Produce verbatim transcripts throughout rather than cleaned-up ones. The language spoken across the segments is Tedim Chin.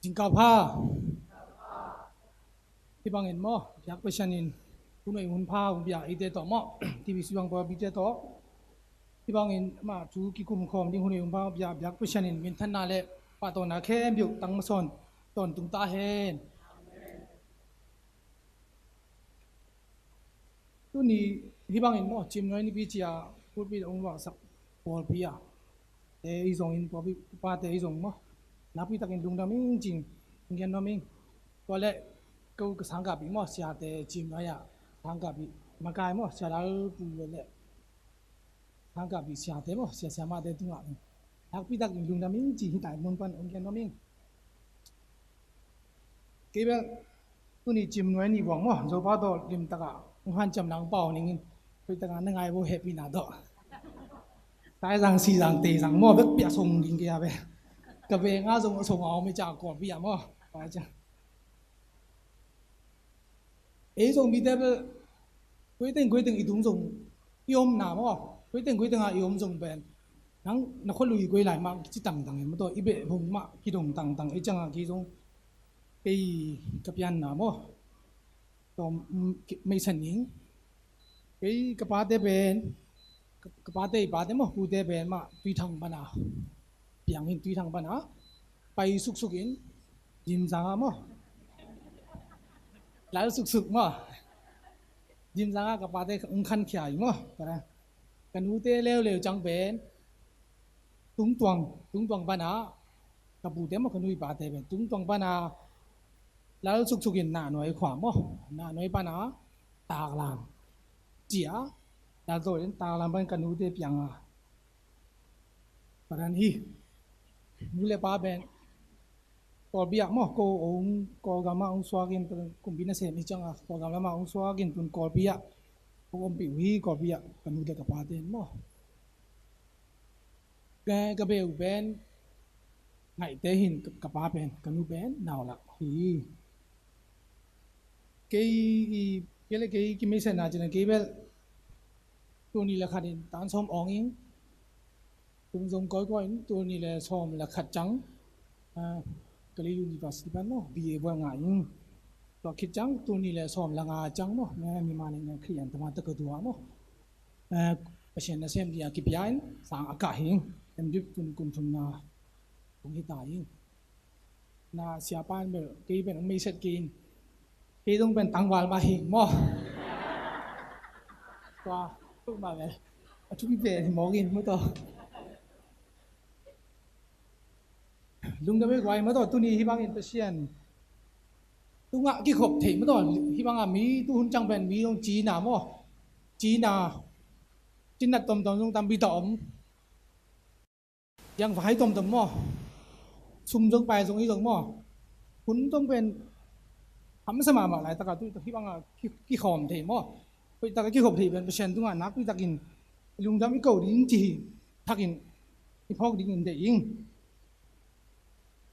Zingkal pha. Hih bangin maw, biak Pasian in hun hoih hun pha hong pia eite tawh maw, T V sung bang pawlpite tawh. Hih bangin amah thu kikum khawm ding hun hoih hun pha hong pia biak Pasian in minthanna le pahtawina khempeuh tangmasawn tawntung ta hen. Tuni hih bangin maw, Cimnuai nipi ci-a pulpit hong luahsak pawlpi ah, te i zongin, pawlpi pate i zong maw, nakpi takin lungdam ing ci-in hong gen nuam ing. Tua leh ko ka sangkahpih maw, siate Cimnuai ah sangkahpih makai maw, Sia Lal Pu le sangkahpih siate maw, sia siamahte tungah nakpi takin lungdam ing ci hih tai mun pan hong gen nuam ing. Kei bel tuni Cimnuai ni vuang maw, Zopau tawh limtakah hong hanciam nang pau ning in, hoih takah na ngai vo, hehpihna tawh. Taizang, Sizang, Teizang maw, bek piah song ding kei a ve. Ka veng ah zong a song a om i cah kawlpi ah maw. Ei zong mite bel, koi teng koi teng i tung zong, i omna maw, koi teng koi teng a i om zong pen, nang na khua lui koi lai mah kici tangtang hi maw, tua i beh hong mah kidong tangtang, ei ciangah kei zong, kei ka pianna maw, tawm, mm, ki-, meisen ning. Kei ka pate pen, ka, ka pate i pate maw, pute pen mah Tuithang pana piang in, Tuithang pana pai suksuk in, Zimzang ah maw, lal suksuk maw, Zimzang ah ka pate hong khankhia in maw. Ka nute leuleu ciang pen Tungtuang, Tungtuang pana ka pute maw, ka nu i pate pen Tungtuang pana lal suksuk in Nahnuai khua maw, Nahnuai pana Taklam ci-a, Lalzawl in Taklam pan ka nute piang a, padan hi. Nu le pa pen Kawlpi ah maw, ko hong Kawlgam ah hong suak in, kumpi nasem hi ciangah Kawlgam lamah hong suak in, tun Kawlpi ah hong ompih uh hi. Kawlpi ah ka nu le ka pate in maw. Ka, ka beh uh pen Ngaihte hi in, ka, ka pa pen, ka nu pen Naulak hi. Kei i, kei le kei kimeisena cina kei bel, tul nih le khat in tan sawm awng ing. Tung zong kawikawi in, tul nih le sawm le khat ciang, ah, Kalay University pan maw, B A buai ngah ing. Tua khit ciang tul nih le sawm le nga ciang maw, Myanmar nih Khristian tama taka tua maw, eh, Pasian nasem ding a kipia in sang a kah hi ing. M.Div tun kum thumna tung hi ta ing. Na siapa in bel kei pen hong meiset kei in, kei zong pen tangval mah hi ing maw. Tua tuk mah bel a thupi pen hi mawk in maw tawh. Lungdam hi guai maw tawh, tuni hih bangin Pasian tungah kikhop thei maw tawh, hih bangah mi tuhun ciang pen mi zong cina maw, cina, cinat tomtom zong tampi tawh om. Yang vai tomtom maw, sum zong pai zong hi zong maw, hun zong pen hamsa mahmah laitakah tu hih bangah ki, kikhawm thei maw. Hoih takah kikhop thei pen Pasian tungah nakpi takin i lungdam i ko ding ci hi, thakin i phawk dingin deih ing.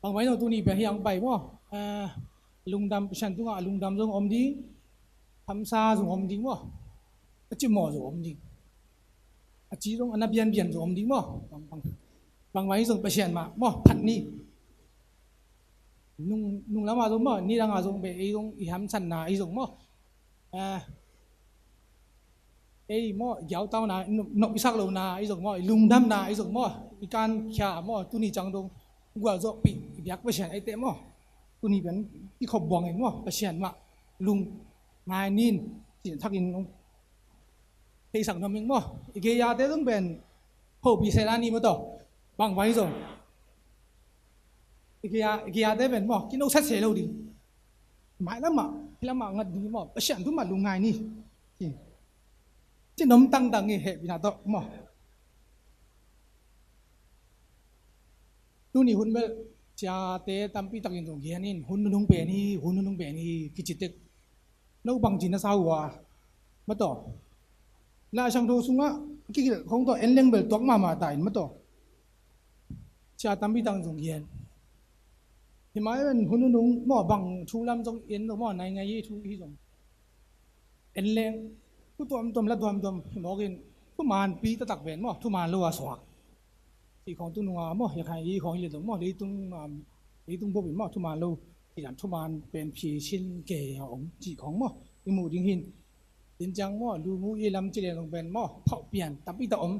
Bangmah hi zong tuni pen hih ang pai maw, eh, lungdam, Pasian tungah lungdam zong om ding, hamsa zong om ding maw, a cimawh zong om ding, a ci zong a na bianbian zong om ding maw. Bang, bang, bangmah hi zong Pasian mah maw phat ni. Nung, nung lamah zong maw, nidangah zong beh ei zong i hamsanna ei zong maw, eh, ei maw, i giautauna, nop, nop i sak lona ei zong maw, i lungdamna ei zong maw, i kankhia maw, tuni ciang dong gualzawhpih i biak Pasian eite maw, tuni pen i khop buangin maw, Pasian mah lung ngai nin, cin thakin theisak nuam ing maw. I gei-ate zong pen hopih sela ni maw tawh, bangmah hi zong i gei-a, i gei-ate pen maw kinosat se lo ding. Mailamah, hih lamah ngat ding maw, Pasian thu mah lung ngai ni. Ci, ci nop tangtang hi, hehpihna tawh maw. Tuni hun bel ciate tampi takin zong gen in, hun nunung pen hi, hun nunung pen hi kici tek, no bangci na sa uh a maw tawh. Laisiangtho sungah kikilh khong tawh en leng bel tuak mahmah ta in maw tawh. Sia tampi tang zong gen. Hi mai pen hun nunung maw, bang thu lam zong en lo maw, nai ngai hi thu hi zong en leng, thu tuamtuam la tuamtuam hi mawkin, thumanpi taktak pen maw, thuman lo a suak. Hi khong tu nunga maw, hi khai hi khong hi le zong maw, leitung, um, Leitung bup in maw, thuman lo, ci dan thuman pen phisin kei a om cih khong maw, i muh ding hi. Din ciang maw, lu mu i lam ci leng zong pen maw, phauh pian tampi tak om.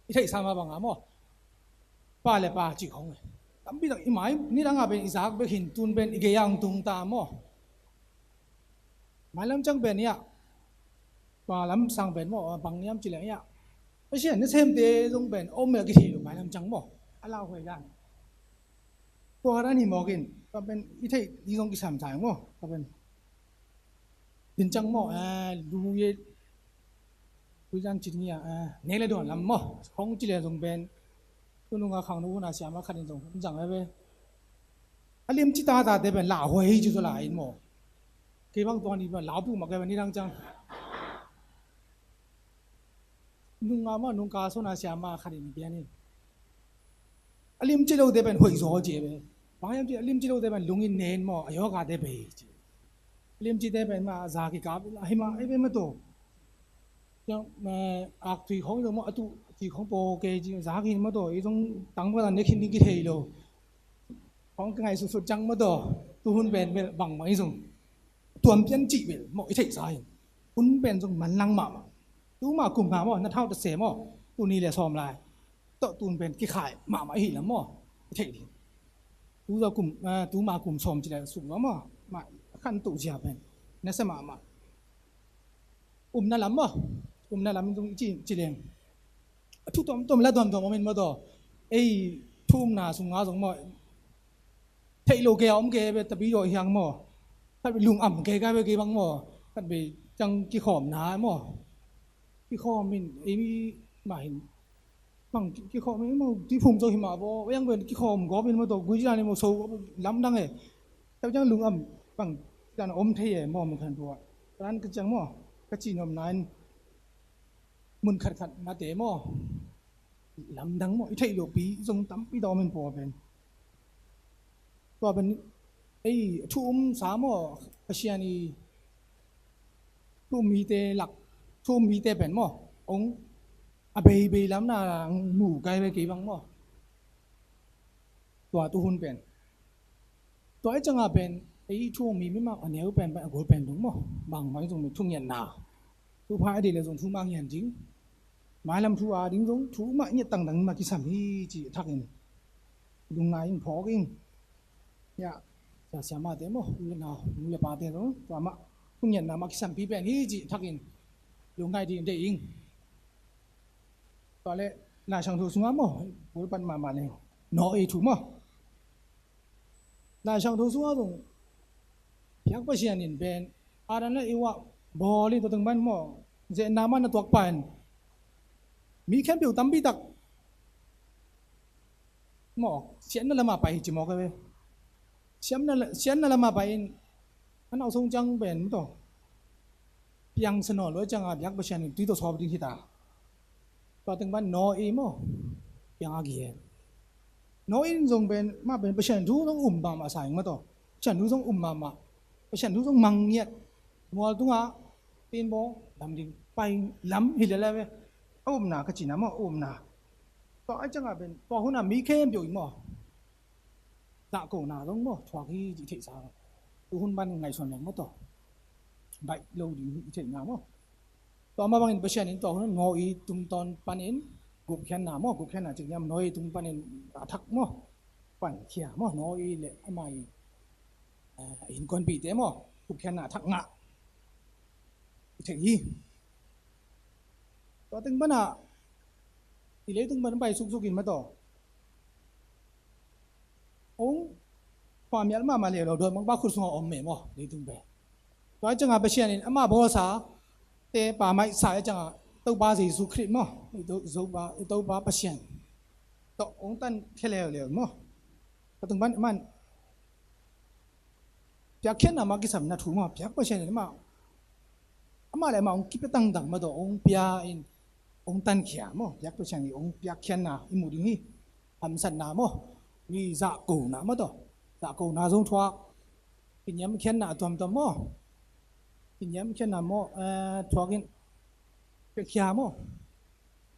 I theihsa mah bang a maw, pa le pa cih khong tampi tak i mai, nidang a pen i zak bek hi, tun pen i gei a hong tung ta maw. Mailam ciang pen hiah, tua lam sang pen maw, bang hiam ci leng hiah, Pasian nasemte zong pen om mel kithei lo mailam ciang maw, a lauhuai dan. Tua dan hi mawk in, tua pen i theih ding zong kisam sa ing maw, tua pen. Din ciang maw, eh, lu ye, lu zan cin ngia, eh, nek le dawn lam maw, khong ci le zong pen, tu nunga khangno hun a siama khat in zong, zang ve ve. A lim ci ta ta te pen lauhuai hi ci zaw lai in maw. Kei bang tua ni pen lau pu mah kei pen nidang ciang. Nunga maw, nungka sawn a siama khat in pian in. A lim ci lo te pen hoih zaw ci ve. Bang hiam ci, a lim ci lo te pen lung in nen maw, a yoga te bei ci. A lim ci te pen maw, a za kikap, a hi mah, a hi ve maw taw. Ciang, eh, ak tui khong zong maw, a tu tui khong paw kei ci, za khin maw taw, i zong tang maw, nek khin ding kithei lo. Khong ka ngaihsutsut ciang maw taw, tu hun pen bel bang mah i zong. Tuam pian cih bel maw, i theihsa hi. Hun pen zong manlang mahmah. Tu mah kum nga maw, na thau ta se maw, tu ni le sawm lai. Tawh tun pen kikhai mahmah i hi lam maw, i theih ding. Tu za kum, eh, tu mah kum sawm ci le suk maw, mah khan tu zia pen. Na se mahmah. Umna lam maw, umna lam zong ci, ci leng. A thu tuamtuam la tuamtuam om in maw taw. Ei, thu umna sung nga zong maw. Theih lo kei a om kei ve tapi yawh hiang maw. Khat lung am kei kai ve kei bang maw. Khat ve ciang kikhawmna maw. Kikhawm in, ei mi mah hin. Bang ki, kikhawm in maw, ti phum zo hi mah baw. Yang ve kikhawm gawp in maw taw, gui ci dan in maw, so lamdang e. Tau ciang lung am, bang dan om thei e maw, mun khan tua. Ran ka ciang maw, ka ci nuam na in. Mun khatkhat na te maw, lamdang maw, i theih lopi zong tampi ta om in paw pen. Tua pen, ei, thu um sa maw, Pasian i thu um mite lak, thu um mite pen maw, ong a beibei lam na mu kai ve kei bang maw. Tua tu hun pen. Tua i ciang a pen, ei thu um mi, mi mah a neu pen, pen a gol pen dong maw. Bang mah i zong mi thu ngiatna. Thu pha a dei le zong thu mah ngian ding. Mailam thu a ding zong, thu mah ngiat tangtang mah kisam hi ci thak in. Lungngai in phawk in. Ya, sia siamate maw, nu le pa, nu le pate zong, tua mah, thu ngiatna mah kisampi pen hi ci thak in. Lungngai ding dei in. Tua le, Lai Siangtho sungah maw, pulpit mahmah le. Noah thu maw. Lai Siangtho sungah zong, Biak Pasian in pen, Adam le Eva bawl in tua teng pan maw, zehna man na tuak pan. Mi khempeuh tampi tak. Maw, siatna lamah pai hi ci mawk a ve. Siatna, siatna lamah pai in, a nau sung ciang pen maw taw. Piang sa nawn lo ciang a Biak Pasian in tui tawh sawp ding hi ta. Tua teng pan Noah maw, piang a gen. Noah in zong pen, mah pen Pasian thu zong um mahmah sa ing maw taw. Pasian thu zong um mahmah. Pasian thu zong mang ngiat. Mual tungah, tin baw, lam ding, pai lam hi lel a ve. A upna ka cihna maw, a upna. Tua a ciang a pen, tua hun a mi khempeuh in maw. Zahkona zong maw, thuak hi cih theihsa. Tu hun pan ngaihsun leng maw taw. Baih lo ding hi theihna maw. Tua mah bangin Pasian in tua hun Noah tungtawn panin gupkhiatna maw, gupkhiatna cih hiam, Noah tung panin a thak maw. Pankhia maw, Noah le amah i, eh, innkuanpihte maw, gupkhiatna a thak ngah. I theih hi. Tua teng pana, i leitung pan pai suksuk in maw taw. Ong, khuamial mahmah le lo, dawimangpa khut sungah om meh maw, leitung pen. Tua ciangah Pasian in amah bawlsa, te pamaihsa ciangah, Topa Jesu Khrist maw, i To, Topa, i Topa Pasian. Tawh ong tankhia leuleu maw. Tua teng pan, man, piakkhiatna mah kisam na thu maw, Biak Pasian in amah, amah le amah ong kipia tangtang maw taw, ong pia in, ong tankhia maw, Biak Pasian in ong piakkhiatna, i mu ding hi, hamsatna maw, mi zahkona maw taw, zahkona zong thuak, kiniamkhiatna a tuamtuam maw, kiniamkhiatna maw, eh, thuak in, piakhia maw,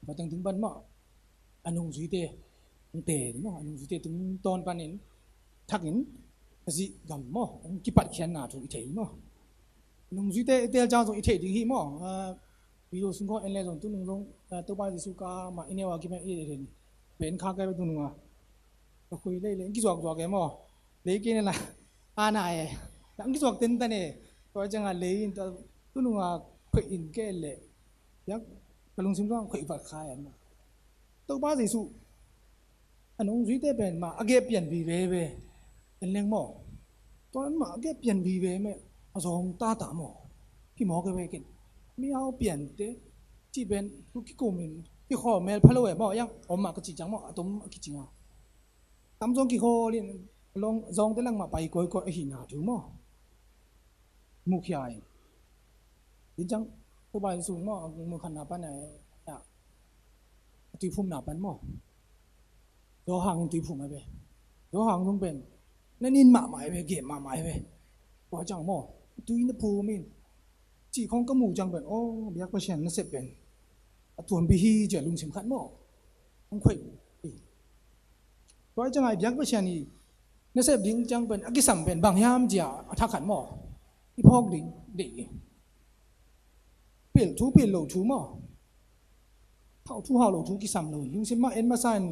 tua teng tung pan maw, a nungzuite, ong te, maw, a nungzuite tungtawn panin, thakin Khazih gam maw, hong kipatkhiatna thu i thei maw. Nungzuite i tel ciang zong i theih ding hi maw. Ah, video sung khawng en le zong tunung zong, ah, Topa Jesu ka mah i neu a kipan i den pen kha kai tunung a. Ka khui lei lei kizuak zuak e maw. Lei kei ne la. A na e. Ang kizuak ten tan e. Tua ciang a lei in ta tunung a khuih in ke le. Yak ka lungsim zong khuih vat kha e maw. Topa Jesu a nungzuite pen mah a geh pian vive ve. En leng maw. Tua mah a geh pian vive meh a zawng tata maw. Kimawk e ve ken. Mi hau piante cih pen thu kikumin kikhawl mel pha lo e maw. Yang om mah ka cih ciang maw a tom a kicing a. Tam zawng kikhawl in zawngte lang mah pai kawikawi ahihna thu maw. Mukhia in. Din ciang Topa Jesu maw a mun khatna pan a, a tuiphumna pan maw. Zawhang in tuiphum a ve. Zawhang zong pen na nin mahmah a ve, gem mahmah a ve. Tua ciang maw tui na phum in cih khawng ka muh ciang pen, aw, biak Pasian nasep pen a tuampi hi ci a lungsim khat maw. Hong khuai uh hi. Tua ciang a i biak Pasian i nasep ding ciang pen a kisam pen bang hiam ci a a thak khat maw. I phawk ding deih hi. Pilh thu pilh lo thu maw. Hauh thu hauh lo thu kisam lo. Lungsim mah en masa in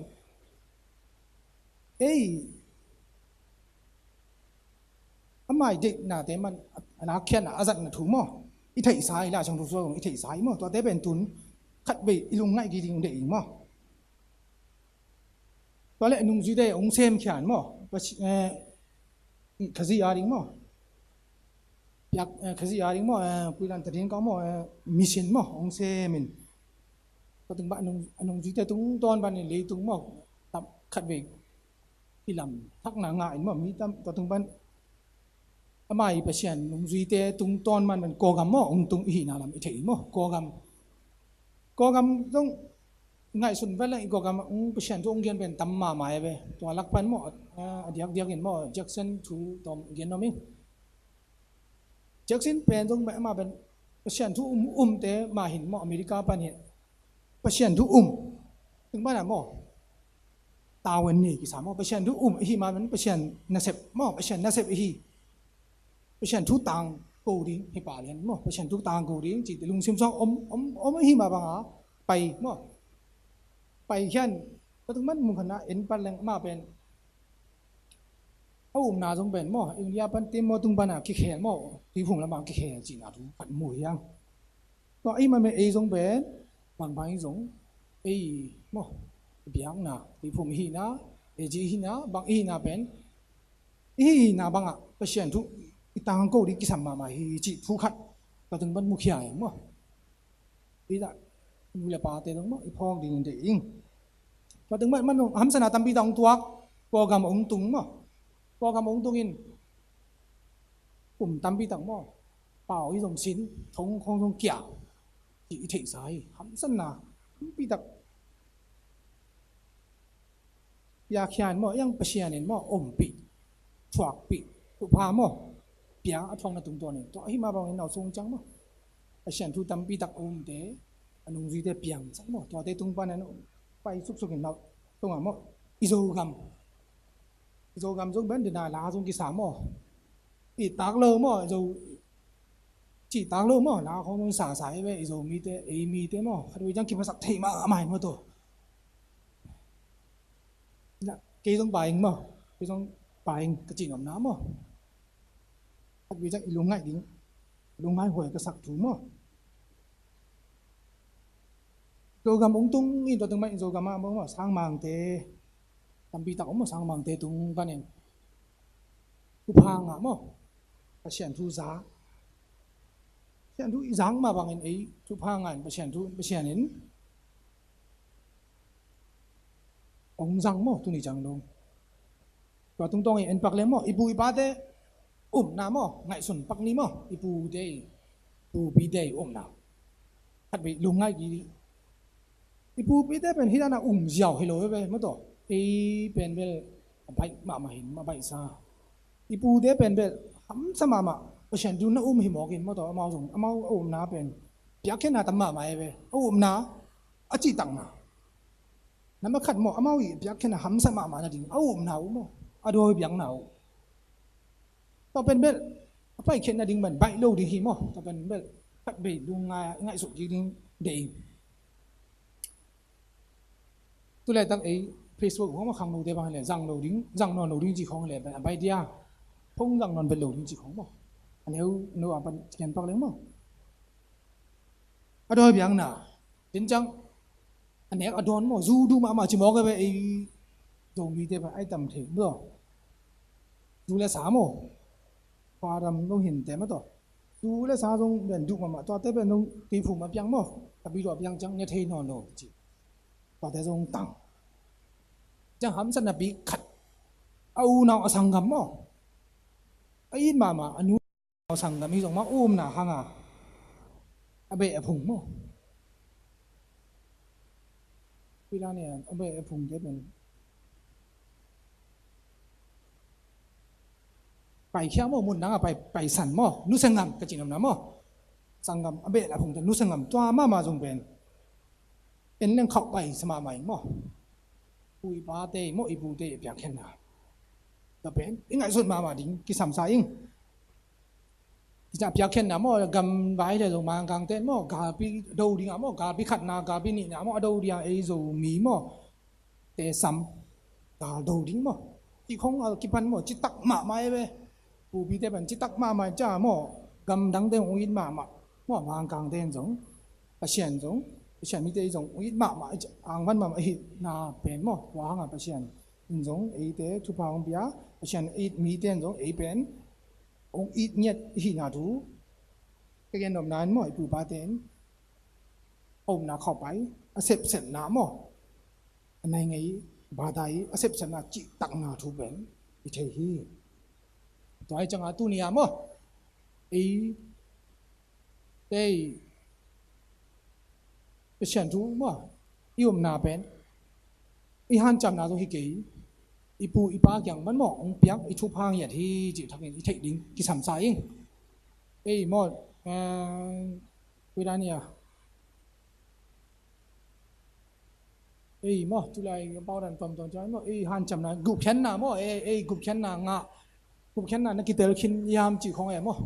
ei a mai deihnate man a lakkhiatna a zatna thu maw. I theihsa i la ciang thu suak i theihsa i maw. Tuate pen tun khatvei i lungngaih kik ding deih i maw. Tua le nungzuite hong semkhia in maw. Khazih a ding maw. Piak, eh, Khazih a ding maw, eh, kuilan tadin kau maw, eh, mission maw hong sem in. Tua tung pan a nung, a nungzuite tungtawn pan in leitung maw. Tam khatvei kilam thakna ngah in maw, mi tam, tua tung pan a mai Pasian nungzuite tungtawn man man Kawlgam maw hong tung i hihna lam i thei in maw. Kawlgam, Kawlgam zong ngaihsun vet leng i Kawlgam hong Pasian thu hong gen pen tam mahmah e ve. Tua lak pan maw, a, a diakdiak in maw Jackson thu tawm gen nuam ing. Jackson pen zong amah pen Pasian thu um, umte mah hin maw America pan hi. Pasian thu um. Tung pan a maw. Tavuan nei kisa maw. Pasian thu um ihi ma pen Pasian nasep maw. Pasian nasep ihi. Pasian thu tangko ding hi pah lian maw. Pasian thu tangko ding ci lungsim suang om, om, om ihi ma bang a pai maw. Pai khian ka tung man mun khatna en pan leng amah pen a umna zong pen maw, India pan te maw tung pan a kikhel maw, tuiphum lam a kikhel cihna thu khat mu hi hang. Tua ei man pen ei zong pen bang bang i zong ei maw, biakna, tuiphum i hihna, ei ci i hihna, bang i hihna pen i hihna bangah Pasian thu i tangko ding kisam mahmah hi cih thu khat ka tung pan mukhia hi hang maw. I dah nu le pate zong maw i phawk ding in deih ing. Tua teng mah man hamsatna tampi tak hong tuak. Kawlgam hong tung maw. Kawlgam hong tung in kum tampi tak maw. Pau i zong sin, thong khawng zong kia. Cih i theihsa hi. Hamsatna tampi tak piakhia in maw, iang Pasian in maw ompih, thuakpih, thupha maw, pia a thuakna tungtawn in. Tua ahi mah bangin nau sung ciang maw Pasian thu tampi tak a umte, a nungzuite piangsak maw. Tuate tung panin pai suksuk in nau sungah maw i Zogam, i Zogam zong ben dina la zong kisa maw. I tak lo maw, i Zo cih tak lo maw, la khawng zong sasa i ve, i Zo mite, ei mite maw, khat vei ciang kiphasak thei mahmah in maw tua. Kei zong paing maw, kei zong paing ka cih nopna maw. Khat vei ciang i lungngaih ding, lungngaih huai ka sak thu maw. Zogam hong tung in tua teng mah in Zogam ah maw, sangmangte tampi tak om maw, sangmangte tung panin thupha ngah maw. Pasian thu za. Pasian thu i zang mah bangin ei thupha ngah in Pasian thu, Pasian in hong zang maw, tuni ciang dong. Tua tungtawng i en pak leng maw, i pu i pate umna maw, ngaihsun pak ni maw, i pute i, pupite i umna. Khat vei lungngaih kik dih. I pupite pen hih dan a um ziau hi lo ve maw tua. Ei pen bel a baih mahmah hi, a baihsa. I pute pen bel hamsa mahmah, Pasian thu na um hi mawk in maw tua, amau zong, amau a umna pen piakkhiatna tam mahmah e ve. A umna, a cihtakna. Nambat khat maw, amau i piakkhiatna hamsa mahmah nading a umna uh maw, a dawi biakna uh. Tua pen bel a paikhiat nading man baih lo ding hi maw. Tua pen bel khat vei lungngai a i ngaihsut kik ding deih hi. Tu laitak ei Facebook hong a khangnote bang hileh zang lo ding, zang nawn lo ding ci khong hileh a baih dia. Phone zang nawn vet lo ding ci khong maw. A neu neu a pan kian pak leng maw. A dawi biakna den ciang a nek a dawn maw, zu duh mahmah ci mawk a ve ei Zomite pan ai tam thei maw. Zu le sa maw. Khuadam lo hinte maw tawh. Zu le sa zong pen duh mahmah, tuate pen zong tuiphum a piang maw, a bi duh a piang ciang ne thei nawn lo ci. Tuate zong tang ciang hamsatna pi khat a unau a sanggam maw, a it mahmah a nu a sanggam hi zong mah umna hanga a beh a phung maw. Pi la ne a beh a phungte pen paikhiat maw, mun dang a pai, paisan maw, nusia ngam ka ci nopna maw. Sanggam a beh a phungte nusia ngam tua mahmah zong pen en leng khauh pai sa mahmah ing maw. Pu i pate maw, i pute i piakkhiatna tua pen i ngaihsut mahmah ding kisam sa ing. Ina piakkhiatna maw, gam vai le zong mangkangte in maw galpi do ding a maw, galpi khatna galpi nihna maw a do ding a ei Zomi maw, te sam gal do ding maw. Ci khong a kipan maw, citak mahmah e ve. Pupite pan citak mahmah ca maw, gamdangte hong it mahmah maw, mangkangte in zong Pasian zong, Pasian mite zong hong it mahmah, angvan mahmah ahihna pen maw, tua hanga Pasian in zong eite thupha hong pia. Pasian it mite in zong ei pen hong it ngiat ahihna thu ka gen nopna in maw, i pupate in a omna khauh pai, a sepsepna maw, a nai ngei bata i a sepsepna cihtakna thu pen i thei hi. Tua hi cianga tuni a maw, ei tei Pasian thu maw, i omna pen i hancamna zong hi kei, i pu i pa kiang man maw hong piak i thupha ngiat hi cih thakin i theih ding kisam sa ing. Ei maw, eh, kuidania ei maw, tulai pau dan tuamtuam ciang maw, ei hancamna, gupkhiatna maw, ei, ei gupkhiatna ngah, gupkhiatna na kitel khin hiam cih khong e maw.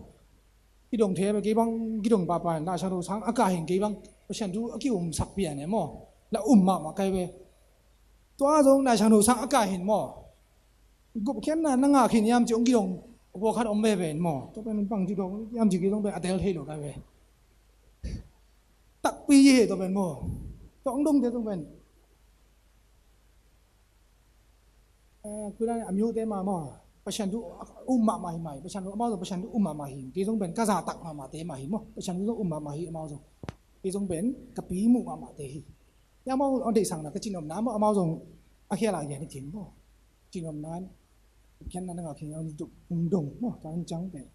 Kidong thei ve, kei bang kidong papa, na sang do sang a kah hin kei bang Pasian thu a kiumsak pian e maw. La um mahmah kai ve. Tua zong na sang do sang a kah hin maw, gupkhiatna na ngah khin hiam cih hong kidong pawlkhat om veve in maw. Tua pen bang ci dong hiam cih kei zong pen a tel thei lo kai ve. Takpi hi he tua pen maw. Tua hong dongte zong pen, eh, kuidan a myote mah maw, Pasian thu um mahmah hi mai. Pasian thu amau zong Pasian thu um mahmah hi. Kei zong pen ka zahtak mahmahte mah hi maw. Pasian thu zong um mahmah hi amau zong. Kei zong pen ka pi muh mahmahte hi. Amau a deihsakna ka ci nopna maw, amau zong a khel a gen hi khin maw. Ci nopna in gupkhiatna na ngah khin hiam cih hong dong maw, tua in ciang pen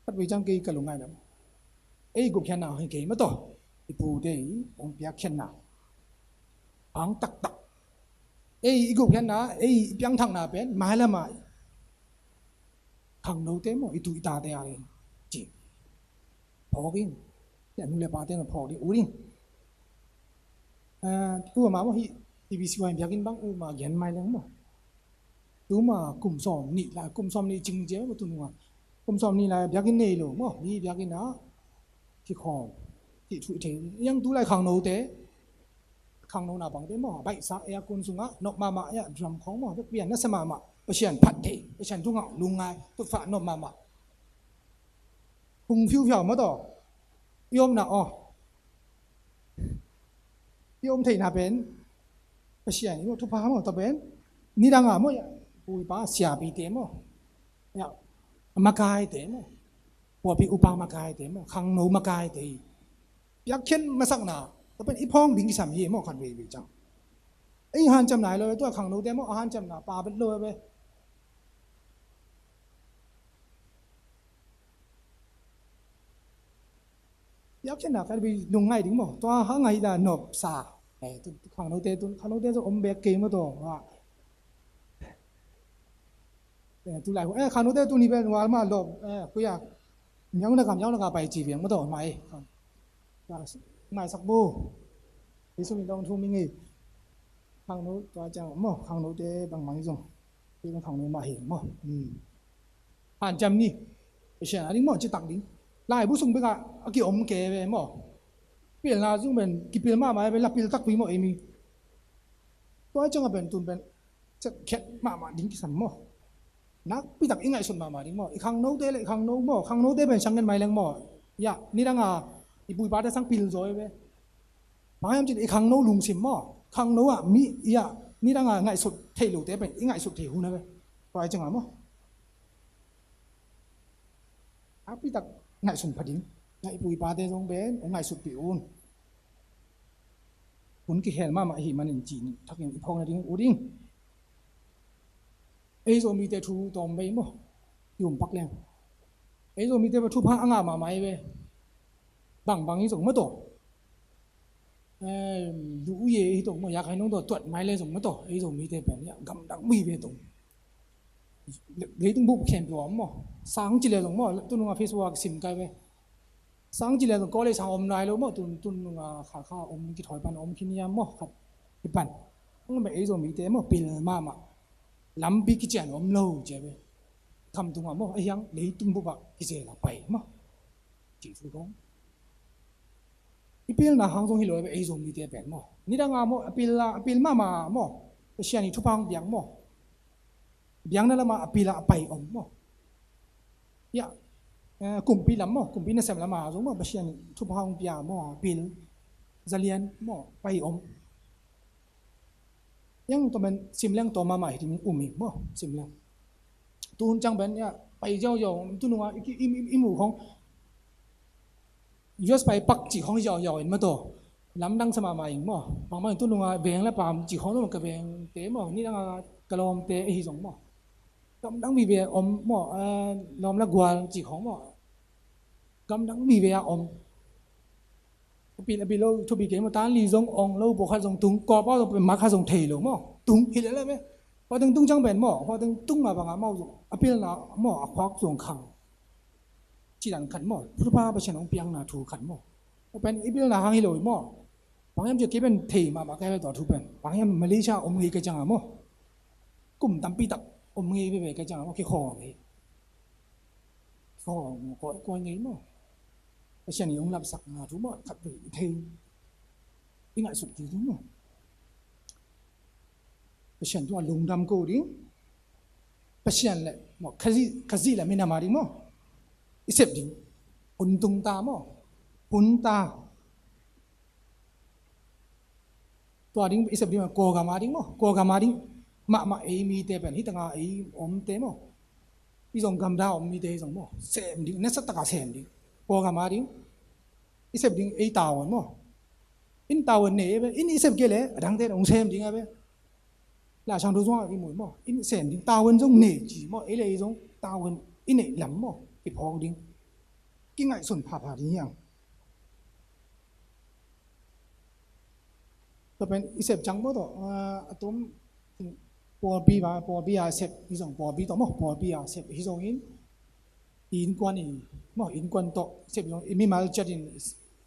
khat vei ciang kei ka lungngaihna maw, ei gupkhiatna hi kei maw tawh, i pute i hong piakkhiatna ang taktak. Ei i gupkhiatna, ei i piangthakna pen mailam ah khangnote maw, i tu i tate a ding ci phawk in. Tua nu le pate na phawk ding ut in. Ah, tu ama maw, hih T B C Y biakinn bang uma gen mai leng maw. Tuma kum sawm nih lai, kum sawm nih cing cia maw tu nunga. Kum sawm nih lai biakinn nei lo maw, mi biakinn ah kikhawm, cih thu i thei. Yang tu lai khangnote, khangno naupangte maw, baihsa aircon sungah nop mahmah, ya drum khawng maw, bek pian nasia mahmah, Pasian phat thei, Pasian thu ngah lungngai, tutphah nop mahmah. Hong fiufiau maw tawh i omna aw, i om theihna pen Pasian i maw, thupha maw, tua pen nidang a maw, ya pu i pa siapite maw, ya makaite maw, puapi upa makaite maw, khangno makaite i piakkhiat masakna, tua pen i phawng ding kisam hi maw, khat veivei ciang. Ei hancamna hi lo, tua khangnote maw a hancamna pa bet lo ve. Piakkhiatna khat vei lungngai ding maw, tua hang ahi la nopsa. Eh, tu, tu khangnote, tu khangnote tu om bek kei maw tawh. Eh, tu lai, eh, khangnote tu ni pen wal ma lop, eh, kuya. Miau na ka, miau na ka pai ci viang maw tawh, mai. Mai sak bu. Isu mi dong thu mi ngi. Khangno tua ciang maw, khangnote bangmang zong. Tua khangno mah hi maw. Hanciam ni. Pasian a ding maw, citak ding. Laibu sung bekah a kiom kei ve maw. Pilna sung pen kipil mahmah ve, la pil takpi maw ei mi. Tua ciangah pen tun pen khiat mahmah ding kisam maw. Nakpitak i ngaihsut mahmah ding maw. I khangnote le i khangno maw, khangnote pen sang ngen mai leng maw. Ya, nidanga i pu i pate sang pil zaw ve. Bang hiam cih leh i khangno lungsim maw, khangno ah mi, ya, nidanga ngaihsut thei lote pen i ngaihsut thei hun a ve. Tua ciangah maw, nakpitak ngaihsun pha ding. Na i pu i pate zong pen ngaihsutpih un. Hun kikhel mahmah ahih manin cih thakin i phawk nading ut ing. Ei Zomite thu tawm bei maw, i um pak leng. Ei Zomite pen thupha a ngah mahmah ei ve. Bangbang hi zong maw tawh. Lu uye hi tawh maw, ya khai nong tawh tuat mai le zong maw tawh. Ei Zomite pen gamdang mi ve tawh. Leitung bup khempeuh a om maw. Sang ci le zong maw, tununga Facebook sim kai ve. Sang ci le zong college sang om nai lo maw, tun, tununga kha kha om, kithawi pan om khin hiam maw, khat hi pan. Ang maw ei Zomite maw, pil mahmah. Lampi kician om lo ci ve. Kham tungah maw, a hiang leitung bup ah kizel a pai maw. Ci thu kong. I pilna hang zong hi lo ei Zomite pen maw. Nidanga maw, a pil, a pil mahmah maw. Pasian i thupha hong piak maw. Biakna lama a pil a pai om maw. Ya, kumpi lam maw, kumpi nasem lama zong maw, Pasian i thupha hong pia maw, a pil. Zalian maw, pai om. Yang tua pen simleng tawm mahmah hi ding um hi maw, simleng. Tuhun ciang pen ya, pai ziauziau, tununga i, i, i, i mu khong. U S pai pak cih khong ziauziau in maw tawh. Lamdang sa mahmah ing maw. Bangmah in tununga veng le pam cih khong lo ka vengte maw, nidanga ka lawmte ahi zong maw. Gamdang vive om maw, lawm le gual cih khong maw. Gamdang vive a om. A pil, a pil lo thupi kei maw, tan li zong ong lo, pawlkhat zong tung, kawpa zong pen mak khat zong thei lo maw. Tung hi lele ve. Huateng tung ciang pen maw, huateng tung a bangah maw zong a pilna maw, a khuak zong khang. Cidan khat maw, thupha Pasian hong piakna thu khat maw. Tua pen i pilna hang hi lo hi maw. Bang hiam cia kei pen thei mahmah kei ve tua thu pen. Bang hiam Malaysia om ngei kei ciangah maw. Kum tampi tak om ngei veve kei ciangah maw, kikhaw ngei. Kikhaw ngei, koi, koi ngei maw. Pasian i hong lapsakna thu maw, khat vei i thei. I ngaihsut kik ding maw. Pasian tungah lungdam ko ding. Pasian le maw, Khazih, Khazih le minam a ding maw. I sep ding. Hun tung ta maw. Hun ta. Tua ding i sep ding maw, Kawlgam a ding maw. Kawlgam a ding mahmah ei mite pen, hi tanga ei omte maw. I zong gamdang om mite hi zong maw. Sem ding, nasa taka sem ding. Kawlgam a ding. I sep ding ei tavuan maw. In tavuan nei ve, in i sep kei le, a dangte hong sem ding a ve. Laisiangtho zong a i mu maw, in sem ding, tavuan zong nei ci maw, ei le ei zong tavuan i neih lam maw, kiphawk ding. Kingaihsun phapha ding hiang. Tua pen i sep ciang maw tawh, a tom pawlpi va, pawlpi a sep hi zong, pawlpi tawh maw, pawlpi a sep hi zongin, innkuan in maw, innkuan tawh sep hi zong, i mimal ciatin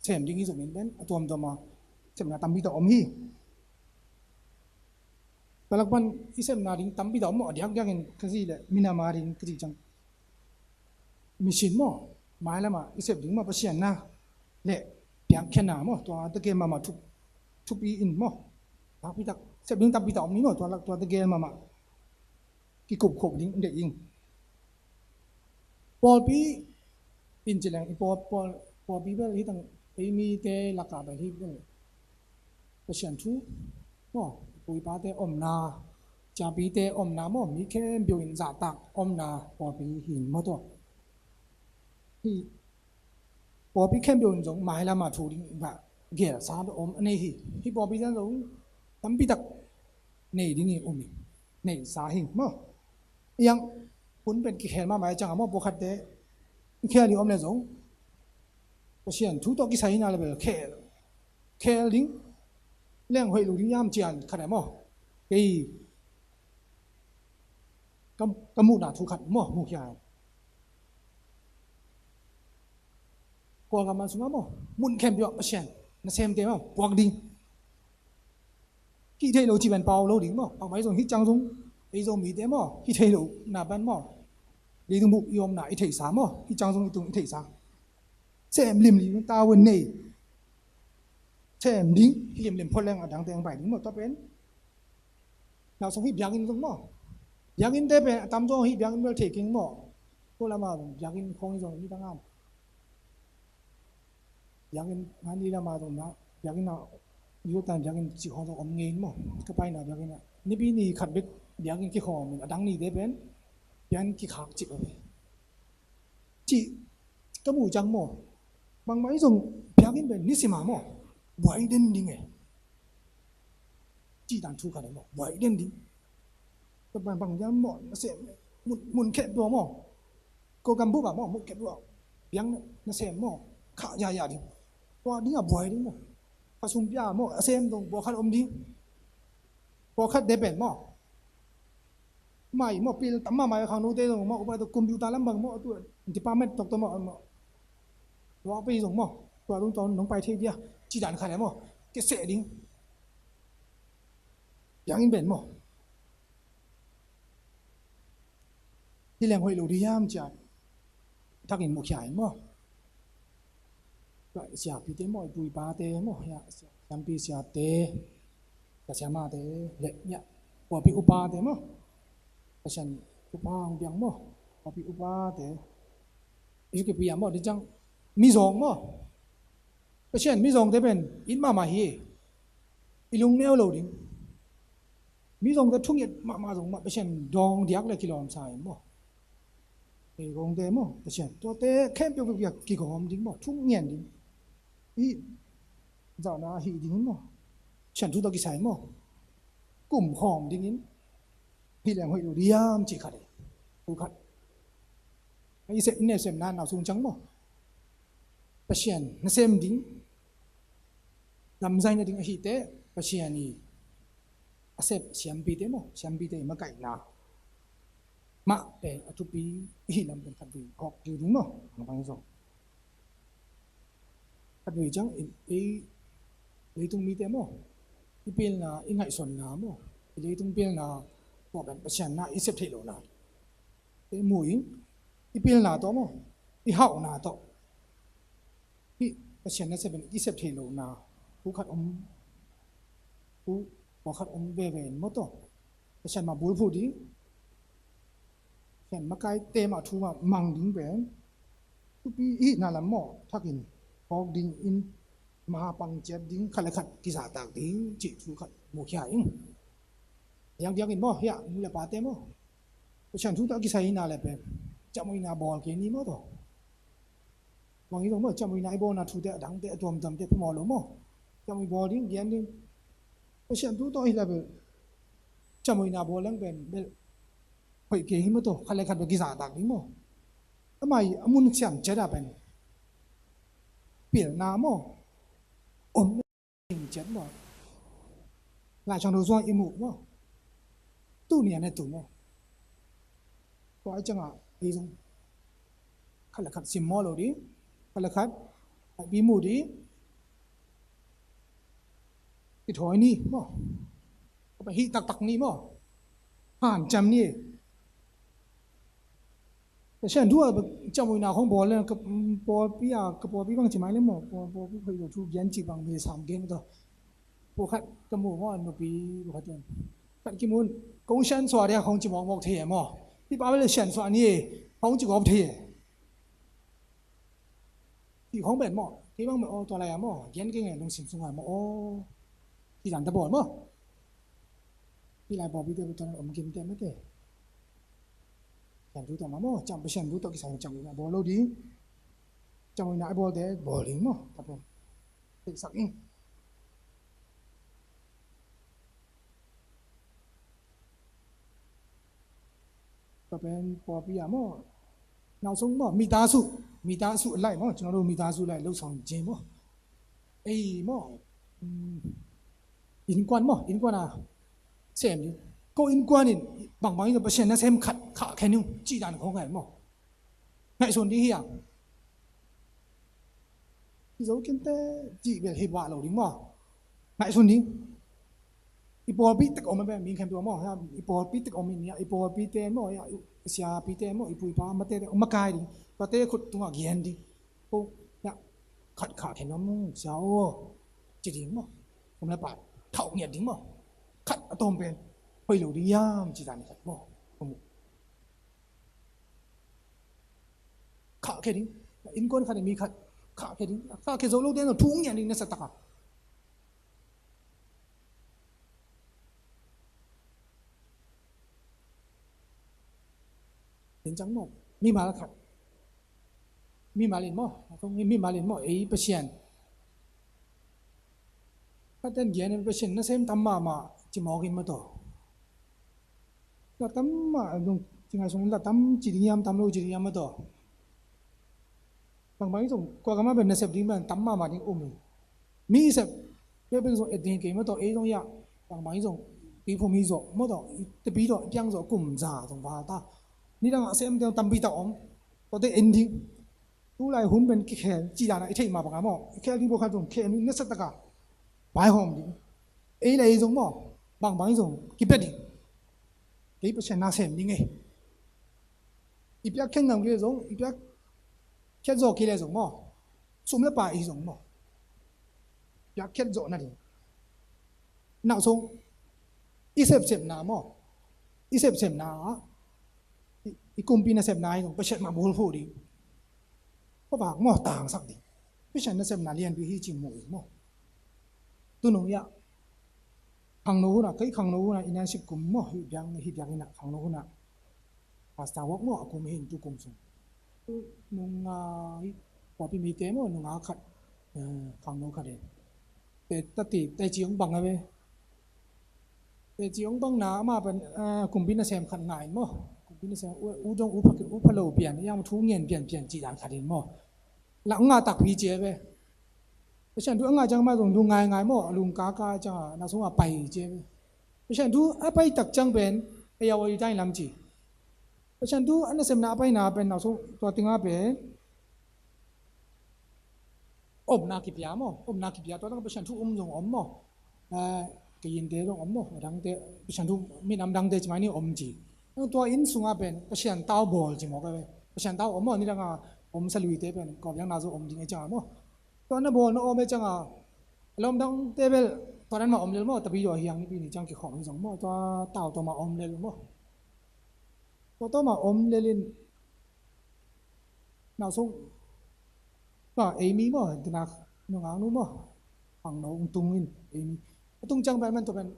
sem ding hi zongin pen, a tuamtuam a sepna tampi tawh om hi. Palak pan i sepna ding tampi tawh om maw, a diakdiakin Khazih le minam a ding ka cih ciang. Mission maw, mailam ah i sep ding maw, Pasian na le piangkhiatna maw, tua tegel mahmah thup, thupi in maw. Takpi tak, sep ding takpi tak om ni maw, tua lak tua tegel mahmah. Kikupkhop ding deih ing. Pawlpi in ci leng, i pawl, pawl, pawlpi bel hi tang, ei mite lakah bel hi bel. Pasian thu maw, pu i pate omna, ciapite omna maw, mi khempeuh in zahtak omna pawlpi hi in maw tua. Hi pawlpi khempeuh in zong mailam a thu ding bah gelsa beh om a nei hi. Hi pawlpi zan zong tampi tak nei ding hi um hi. Neihsa hi maw. Iang hun pen kikhel mahmah ciang a maw, pawlkhatte i khel ding om le zong Pasian thu tawh kisai hina le bel khel, khel ding, leng hoih lo ding yam cian khat a maw. Kei ka, ka muhna thu khat maw, muhkhia. Kawlgam man sungah maw, mun khempeuh ah Pasian nasemte maw puak ding. Kih theih lo ci pen pau lo ding maw, pau mai zong hi ciang zong Ei Zomite maw, hi thei lo na pan maw, leitung bup i omna i theihsa maw, hi cang zong i tung i theihsa. Sem limlim ta vun nei. Sem ding, hi limlim phot leng a dangte ang pai ding maw, tua pen. Nau song hi biakinn zong maw. Biakinnte pen a tamzaw hi biakinn bel thei keng maw. Ko lama zong biakinn khong zong mi tangam. Biakinn ngani lama zong na biakinn na yutan biakinn cih khong zong om ngei maw. Ka paina biakinn na nipi ni khat bek biakinn kikhawm in a dang nite pen biakinn kikhak cih a ve. Cih ka muh ciang maw, bangmah i zong biakinn pen nisim a maw, buai den ding e. Cih dan thu khat e maw, buai den ding. Ka bang bang ciang maw, na sem mun, mun khet dua maw. Ko gam bup a maw, mun khet dua. Biakinn na sem maw, khah ya ya ding. Tua ding a buai ding maw. Ka sum pia maw, a sem dong, buai khat om ding. Pawlkhat de pen maw. Mai maw pil tam mahmah khang note zong maw upa tawh computer lam bang maw tu department tawk tawh maw maw. Tua pai zong maw. Tua zong tua nong pai thei dia. Ci dan khat le maw. Ke seh ding. Yang in pen maw. Hi leng hoih lo di hiam cia. Thakin mukhia in maw. Siapite maw, i pu i pate maw, siampi siate, sia siamate, le, ya, pawlpi upate maw. Pasian upa hong piang maw, pawlpi upate. I kipi a maw, di ciang, mizawng maw. Pasian mizawngte pen, it mahmah hi. I lungneu lo ding. Mizawngte thunget mahmah zong mah Pasian dawng diak le kilawmsa in maw. Ei kongte maw Pasian tuate khempeuh peuh kigawm ding maw, thunget ding. Hih zahna hih ding maw. Pasian thu tawh kisai maw. Kum khawng dingin hih leng hoih lo diam cih khat e. Thu khat. I sep, i nep sepna nau sung ciang maw. Pasian nasem ding. Lamzai nading ahih teh Pasian i a sep siampite maw, siampite i makaihna mah pen a thupi i hih lam pen khatvei hawk kik ding maw, bangbang zong. Khatvei ciang i, i leitung mite maw, i pilna, i ngaihsutna maw, i leitung pilna maw pen Pasian na i sep theih lohna. I mu in, i pilna tawh maw, i hauhna tawh. Hih Pasian nasep in i sep theih lohna, thu khat om, thu pawlkhat om veve in maw tawh. Pasian mah bulphuh ding, Pasian makaite mah thu mah mang ding pen, thupi i hihna lam maw, thakin, hawk ding in, maha pang ciat ding, khat le khat kizahtak ding, cih thu khat mukhia in. Yang diakin maw, hiah, nu le pate maw. Pasian thu tawh kisai hihna le pen, ciamhuihna bawl kei ni maw tawh. Bang hi zong maw, ciamhuihna i bawlna thute a dangte a tuamtuamte phamawh lo maw. Ciamhuih bawl ding, gian ding. Pasian thu tawh hi la bel. Ciamhuihna bawl leng pen bel. Hoih kei hi maw tawh, khat le khat bel kizahtak ding maw. Amah i a mun siam ciat a pen. Pilna maw. Om Ing ciat maw. Lai Siangtho sungah i muh maw. Tu ni a ne tu maw. Tua i ciangah ei zong khat le khat simmawh lo ding, khat le khat a pi muh ding. Kithawi ni maw. Ka pai hih taktak ni maw. Hanciam ni. Pasian thu a ciamhuihna khong bawl le ka pawlpi a, ka pawlpi bang ci mai le maw, pawl, pawlpi khoi lo thu gian ci bang mi sam gen tawh. Pawlkhat ka mu maw, nupi pawlkhat in. Khat kimun, kong siansuah dia khong ci mawkmawk thei e maw. Hih pa bel siansuah ni e, khong ci gawp thei e. Hih khong pen maw, kei bang maw, aw, tua lai a maw, gian kei nge lungsim sungah maw, aw. Hih dan ta bawl maw. Hih lai pawlpite tua om kim te mate. Sian thu tawh mah maw, ciam, Pasian thu tawh kisai ciamhuihna bawl lo ding. Ciamhuihna i bawlte bawl ding maw, tua pen. Theihsak ing. Tua pen pawlpi a maw. Nau sung maw, မိသားစု, မိသားစုအလိုက် maw, ကျွန်တော်တို့ မိသားစုလိုက် လှုပ်ဆောင်ခြင်း maw. Ei maw. Innkuan maw, innkuan a sem ding. Ko innkuan in bangbang in Pasian nasem khat khah khen ung, cih dan khong khat maw. Ngaihsun ding hi a. Hi zo kinte cih bel hi vah lo ding maw. Ngaihsun ding. I pawlpi tek om a pen, mi khempeuh maw, i pawlpi tek om in, i pawlpite maw, i siapite maw, i pu i pa mate, makai ding, tuate khut tungah gian ding. Ko, khat khah khen nuam ung sia aw, ci ding maw. Kum le pai thauh ngiat ding maw. Khat a tawm pen hoih lo ding hiam ci dan khat maw. Khah khe ding. Innkuan khat in mi khat khah khe ding. Khah khe zo lote in thu ngiat ding, nasa taka. Ken ciang maw, mimal khat, mimal in maw, mimal in maw, ei Pasian, Pasian gen, Pasian nasem tam mahmah ci mawk in maw taw. La tam mah, dong ci ngai sung la tam ci ding hiam, tam lo ci ding hiam maw taw. Bangbang hi zong, kua gam ah pen nasep ding pen tam mahmah ding um hi. Mi sep, pia pen zong et ding kei maw taw, ei zong hiah. Bangbang hi zong, pi phum hi zawh maw taw, i tepi tawh, i piang zawh, kum za zong val ta. Nidang a sem ding tampi tak om. Tuate en ding. Tulai hun pen kikhel, ci dan a i theih mah bang a maw. I khel ding pawlkhat zong, khel ding nasa taka. Vaihawm ding. Ei le ei zong maw, bangbang hi zong, kipia ding. Kei Pasian nasem ding e. I piakkhiat ngam kei le zong, i piakkhiat zawh kei le zong maw, sum le pai hi zong maw, piakkhiat zawh nading. Nak sung i sepsepna maw, i sepsepna ah, i, i kumpi nasepna hi zong Pasian mah bulphuh ding. Khuavak maw, tangsak ding. Pasian nasepna lianpi hi ci mu hi maw. Tunung hiah khangno hunah, kei khangno hunah internship kum maw, hih biak, hih biak inah khangno hunah pastor work maw a kum hi in, tu kum sung. Nunga hi, pawlpi mite maw, nunga khat, eh, khangno khat hi. Te tati, teci hong bang a ve. Teci hong bang na, amah pen, eh, kumpi nasem khat ngah in maw. Kumpi nasem, u, u dong, u pha, u pha lo pian, yang thu ngen pian pian ci dan khat in maw. Lah ngah takpi ci a ve. Pasian thu a ngah ciang amah zong lung ngaingai maw, a lung kaka ciang a, na sung a pai ci a ve. Pasian thu a pai tak ciang pen, ei a oi dai lam ci. Pasian thu a nasepna a paina pen, na sung tua tinga pen, omna kipia maw, omna kipia, tua tang Pasian thu um zong om maw. Eh, keyinte zong om maw, a dangte, Pasian thu minam dangte ci mai ni om ci. Tua inn sunga pen, Pasian tau bawl ci maw ka ve. Pasian tau om maw, nidang a om saluite pen, kawpiang na zo om ding e ciang a maw. Tua na bawl na om e ciang a, lawm dangte bel, tua dan mah om lel maw, tapi tua hiang nipi ni ciang kikhawm hi zong maw, tua tau tua mah om lel maw. Tua tua mah om lel in, na sung, na ei mi maw, tina nungang nu maw, ang no ung tung in, ei mi. A tung ciang pen man tua pen,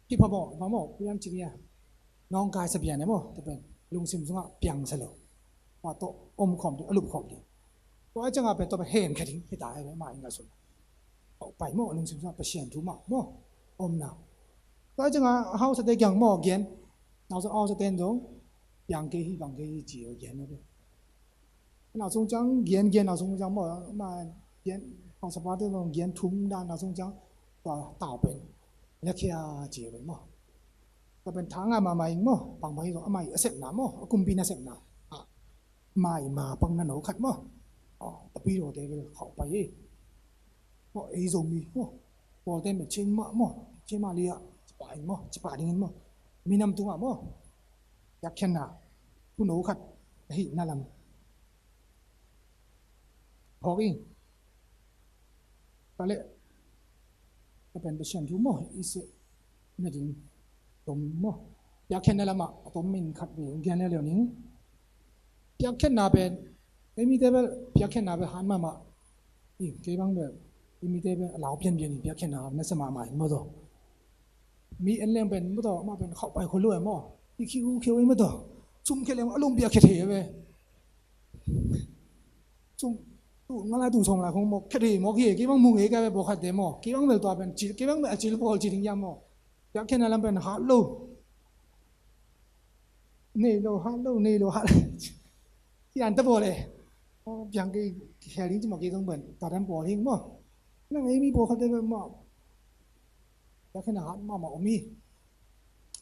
Kipha maw, pha maw, pian ci nia. Nawngkai sa pian e maw, tua pen lungsim sungah piang sa lo. Tua tawh om khawm ding, a lup khawm ding. Tua a ciangah pen tua pen hem khe ding, hita e, mah ing a sun. Tua pai maw, lungsim sungah Pasian thu mah maw, omna. Tua a ciangah a hausate kiang maw, gen. Nau sung hausate in zong, piang kei hi, bang kei hi, ci gen e. Na sung ciang, gen, gen na sung ciang maw, ma gen, hausapate zong gen thum dan na sung ciang, tua tau pen, la khia ci pen maw. Tua pen tha ngai mahmah ing maw, pang pai zong, a mai a sepna maw, a kumpi nasepna. A mai ma pang na no khat maw. A, tapi lo te bel khau pai e. Maw, ei Zomi maw. Pawlte mah cin mah maw, cin mah lia, ci pa ing maw, ci pa ding in maw. Minam tungah maw. Piakkhiatna, thuno khat ahihna lam phawk ing. Tua leh, a pen Pasian thu maw, i seh nading tom maw. Piakkhiatna lamah a tom in khat vei gen lel ning. Piakkhiatna pen, ei mite bel piakkhiatna bel hat mahmah. Ih, kei bang bel, ei mite bel a lau pianpian in piakkhiatna na sa mahmah in maw taw. Mi en leng pen maw taw, amah pen khauh pai khol lo e maw. I khiu khiu in maw taw. Sum khia leng a lum piakkhiat thei e ve. Sum, tu nga lai tu sawng lai khong mawk khia thei mawk hi e, kei bang mu ngei ka ve pawlkhatte maw. Kei bang bel tua pen cil, kei bang bel a cil pawl ci ding hiam maw. Piakkhiatna lam pen hat lo. Nei lo, hat lo, nei lo, hat lo. Ci an ta bawl e. Aw, piang kei, khel ding ci mah kei zong pen, tua dan bawl hing maw. Nang ei mi pawlkhatte pen maw. Piakkhiatna hat mahmah om hi.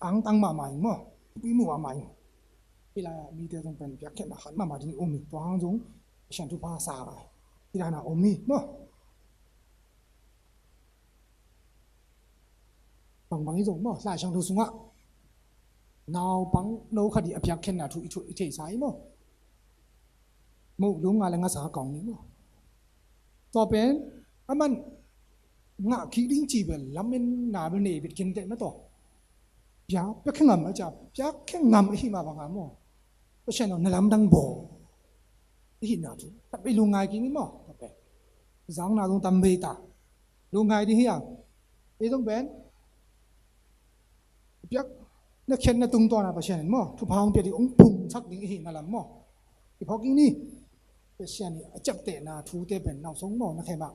Angtang mahmah ing maw. Thupi mu mahmah ing. Hih lai-ah mite zong pen piakkhiatna hat mahmah ding om hi. Tua hang zong, Pasian thupha sa lai. Hih dan a om hi maw. Bangbang i zong maw, Lai Siangtho sungah naupang no khat i a piakkhiatna thu i thu i theisa i maw. Moh lum nga le ngasa kong ni maw. Tua pen aman ngah kik ding ci bel lamen na bel nei bit khin teh maw tua. Pia, piakkhe ngam a cia, piakkhe ngam ahi mah banga maw. Pasian aw na lamdang baw. Ahi na thu. Khat bei lungngai kik ni maw. Tua pen. Zangna zong tam bei ta. Lungngai ding hi a. Ei zong pen. Piak na khiatna tungtawna Pasian in maw. Thupha hong pia ding hong pumsak ding ahi na lam maw. I phawk ding ni. Pasian i a ciaptehna thute pen nau song maw na khe mah.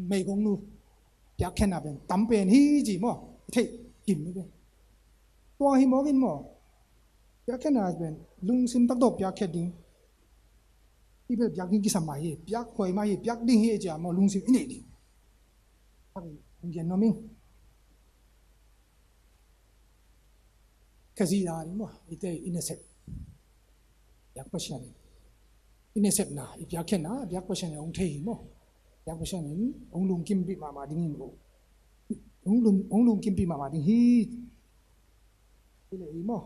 Meigong nu. Piakkhiatna pen tam pen hi ci maw. Theih kim ni pen. Tua hi mawk in maw. Piakkhiatna pen lungsim takdok piakkhiat ding. I bel piak ding kisam mah hi, piak huai mah hi, piak ding hi cia maw lungsim i neih ding. Hong gen nuam ing. Khazih la ding maw, i te i nasep. Piak Pasian in. I nasepna, i piakkhiatna, piak Pasian in hong thei hi maw. Piak Pasian in hong lungkimpih mahmah ding hi maw. Hong lung, hong lungkimpih mahmah ding hi. Hi le i maw.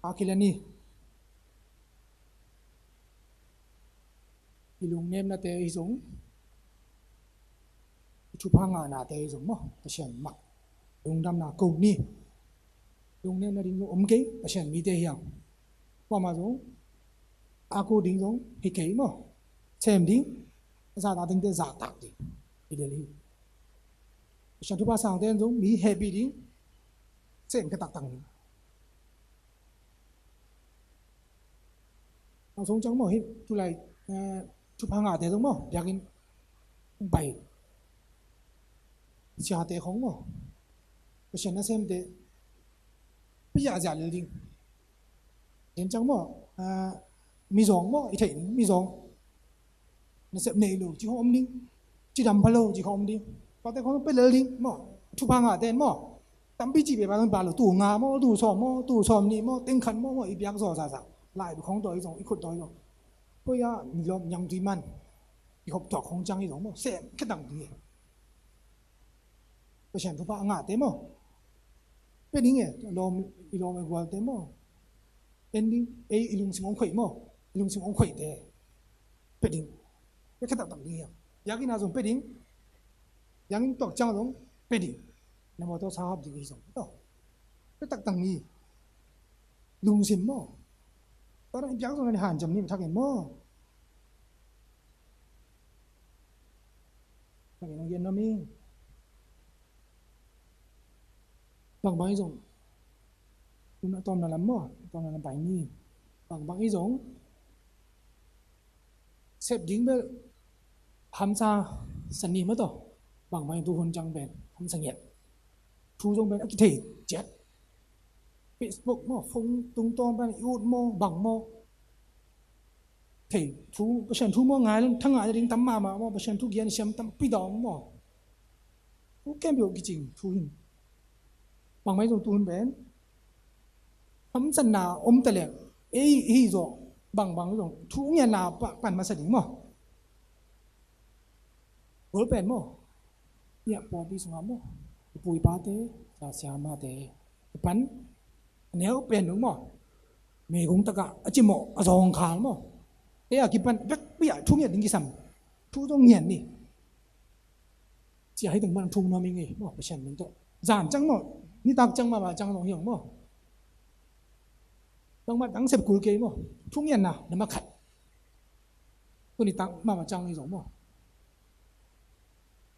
A kila ni. I lungnemnate i zong. I thupha ngahnate i zong maw. Pasian mah. Lungdamna ko ni. Lungnemna ding zong om kei. Pasian mite hiang. Mama zong. A ko ding zong. Hi kei maw. Sem ding. Zahtak dingte zahtak ding. Hi le hi. Pasian thupha sangte zong. Mi happy ding. Sem ka taktak ni. Ang song cang maw hi tulai thupha ngahte zong maw biakinn bai siate khong maw Pasian nasemte pia zia lel ding. Gen cang maw mizawng maw i theih ding mizawng nasep nei lo ci khong om ding. Cidam pha lo ci khong om ding. Pate khong pia lel ding maw thupha ngahte maw. Tampi ci pia ba zong ba lo tu nga maw tu sawm maw tu sawm nih maw teng khat maw maw i biak zaw zaza. Lai bi khong tawi zong i khut tawi zong. Poi a mi lawm nyang tui man. I hop tuak khong cang i zong maw sem khe tang tui. Pasian thupha a ngahte maw. Pia ding e lawm i lawm e gualte maw. En ding ei i lungsim ong khoih maw. I lungsim ong khoihte. Pia ding. Pia khe taktak ding hiam. Biakinn a zong pia ding. Biakinn tuak ciang zong pia ding. Na mawtaw sa hap ding hi zong. Pia taktak ni. Lungsim maw. Tua dang i biak zong na ni hanciam ni thak in maw. Thak in ong gen nuam ing. Bangbang i zong. Tun a tawmna lam maw. Tawmna lam pai ni. Bangbang i zong. Sep ding bel hamsa sani maw tawh bangbang in tu hun cang pen hamsa ngiat thu zong pen a kithei ciat. Facebook maw phone tungtawn pen i ut maw bang maw thei thu Pasian thu maw ngai thang ngai ding tam mahmah maw Pasian thu gian siam tampi dawm maw. Thu kempiau kicing thu hin bangbang in zong tu hun pen hamsatna om ta leng ei hi zawh bangbang zong thu ngiatna pan masa ding maw. Gol pen maw. Iah pawlpi sungah maw. I pu i pate sa siamate i pan a neu pen dong maw. Meigong takah a cimawh a zawngkhal maw. Ei a kipan bek piah thu ngiat ding kisam. Thu zong ngiat ni. Cia hi teng man thum nuam ing ei maw Pasian min tawh. Zan cang maw. Nitak cang mahmah cang zong hi ong maw. Bangmah tang sep kul kei maw. Thu ngianna na makhat. Tuni tang mahmah cang hi zong maw.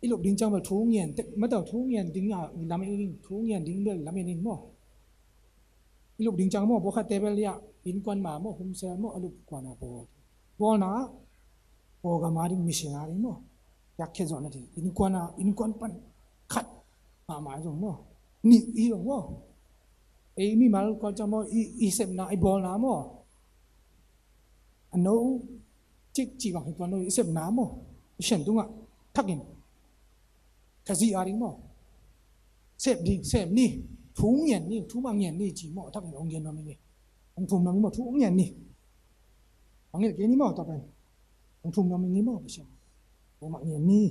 I lup ding cang bel thu ngian tek matau thu ngian ding a lam in thu ngian ding bel lam in maw. I lup ding cang maw bawkhatte bel liah innkuan ma maw humsel maw a lup kuan a bawl. Bawlna bawl gam a ding mission a ding maw. Yak khia zawhna ding innkuan a innkuan pan khat mahmah zong maw. Nih i zong maw. Ei mimal kuan cang maw i sepna i bawlna maw. A no cik ci bang hi tuan lo i sepna maw. I sian tungah thakin Khazih a ding maw. Sep ding sep ni. Thu ngian ni thu mah ngian ni ci maw thakin ong ngian nuam ing ei. Ong thum nuam ing maw thu ong ngian ni. Ong ngian kei ni maw tua pen. Ong thum nuam ing ei maw Pasian. Thu mah ngian ni.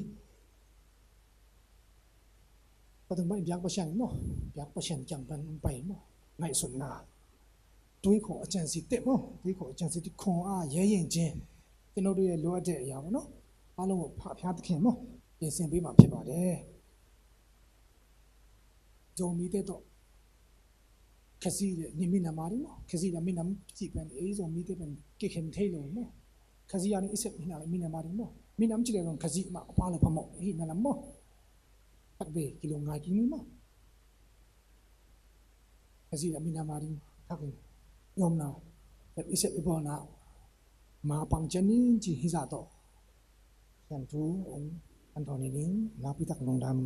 Tua teng pan i biak Pasian in maw, biak Pasian kiang pan hong pai maw, ngaihsutna, တွေးခေါ်အကြံစည်သစ် maw, တွေးခေါ်အကြံစည်သစ် ခွန်အား ရဲရင့်ခြင်း ကျွန်တော်တို့ရဲ့ လိုအပ်တဲ့အရာပေါ့နော် အားလုံးကို ဖခင်သခင် maw, ပြင်ဆင်ပေးမှာဖြစ်ပါတယ်။ ဇော်မီးတဲ့တော့ ခဇီးတဲ့ နေမိနံမှာဒီး maw, ခဇီးတဲ့ မိနံကြည့်ပန် အေး ဇော်မီးတဲ့ပန် ကခင်ထဲလို့ maw, ခဇီးရနေ အစ်ဆက် မိနံမိနံမှာဒီး maw, မိနံကြည့်တယ်တော့ ခဇီးမှာ အပါလို့ ဖမော် ဟိနံမှာ takbe kilo ngai kini maw. Ka zi la mina ma ding, kak in, yom na, ep isep ibol na, ma pang cian in ci hi za tawh, Pasian thu hong an thawn ni ding, nakpi tak lungdam.